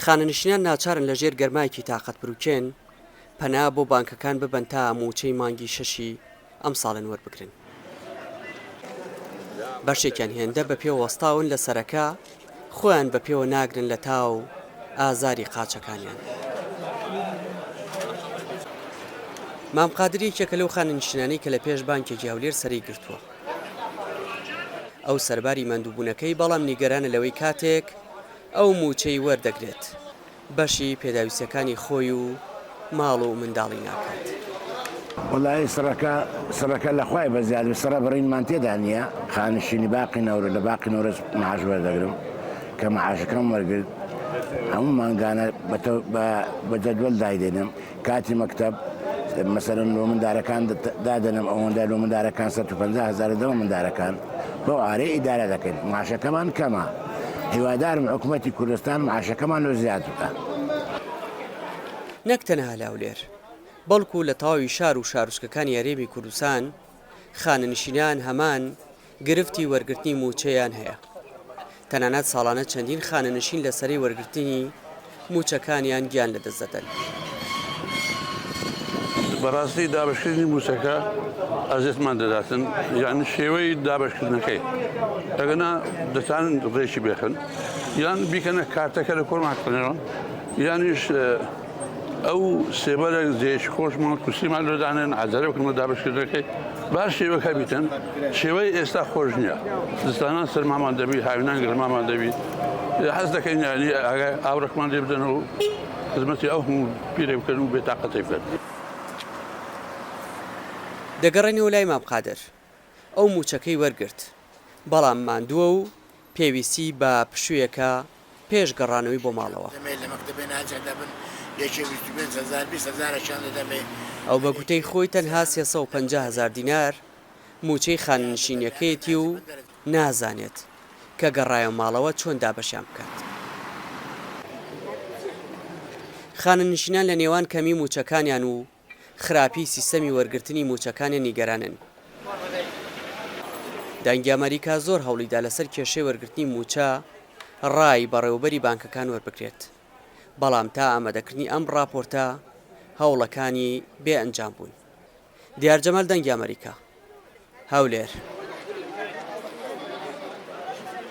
خانەنشینان ناچارن لە ژێر گەرمایەکی تاقەتپروکێن پەنا بۆ بانکەکان ببەن تا مووچەی مانگی شەشی ئەمساڵن وەربگرن. بەشێکیان هێندە بە پێ وەستاون لە سەرەکە خۆیان بە پێوە ناگرن لە تاو ئازاری قاچەکانیان. مام قادر یەکێکە لەو خانەنشینانەی کە لە پێش بانکێکی هەولێر سەرەی گرتووە. ئەو سەرباری ماندووبوونەکەی بەڵام نیگەرانە لەوەی کاتێک ئەو مووچەی وەردەگرێت بەشی پێداویستیەکانی خۆی و ماڵ و منداڵی ناکات. وەڵایی سڕەکە سڕەکە لە خوای بەزیاد بێ سڕە بڕینمان تێدا نییە خانشینی باقی نەورە لە باقی نەورەس معاش وەردەگرم کە معاشەکەم وەرگرت هەموو مانگانە بە جەدوەل دایدێنم کاتی مەکتەب مەسەلەن لۆ مندارەکان دادەنم ئەوەندە لۆ مندارەکان 150 هەزار دەمە مندارەکان بەو ئارەی ئیدارە دەکەین معاشەکەمان کەمە هیوادارم حکومەتی کوردستان معاشەکەمان لۆ زیاد بکا. نەک تەنها لە هەولێر، بەڵکو لە تەواوی شار و شارۆچکەکانی هەرێمی کوردستان خانەنشینان هەمان گرفتی وەرگرتنی مووچەیان هەیە. تەنانەت ساڵانە چەندین خانەنشین لە سەرەی وەرگرتنی مووچەکانیان گیان لەدەست دەدەن. بەڕاستی دابەشکردنی مووچەکە ئەزێتمان دەداتن یعنی شێوەی دابەشکردنەکەی ئەگەنا دەتوانن ڕێکی بێخن یان بیکەنە کارتەکە لە کۆرمان کڕنەوە یانیش ئەو سێبەرە جێیەکی خۆشمان کورسیمان لۆ دانێن عەجەلە بکەن بۆ دابەشکردنەکەی با شێوەکە بیتن شێوەی ئێستا خۆش نییە زستانان سەرمامان دەبی هاوینان گەرمامان دەبی حەز دەکەین یانی ئاوڕێکمان لێ بدەن و خزمەتی ئەو هەموو پیرێ بکەن و بێتاقەتی بکەن. دەگەڕێنەوە لای مام قادر ئەو مووچەکەی وەرگرت بەڵام ماندووە و پێویستی بە پشوویەکە پێش گەڕانەوەی بۆ ماڵەوە. ئەو بە گوتەی خۆی تەنها 350 هەزار دینار مووچەی خانەنشینیەکەیەتی و نازانێت کە گەڕایەوە ماڵەوە چۆن دابەشیان بکات. خانەنشینان لە نێوان کەمی مووچەکانیان و خراپی سیستەمی وەرگرتنی مووچەکانیان نیگەرانن. دەنگی ئەمەریکا زۆر هەوڵیدا لەسەر کێشەی وەرگرتنی مووچە ڕای بەڕێوەبەری بانکەکان وەربگرێت، بەڵام تا ئامادەکردنی ئەم ڕاپۆرتە هەوڵەکانی بێ ئەنجام بوون. دیار جەمال دەنگی ئەمەریکا، هەولێر.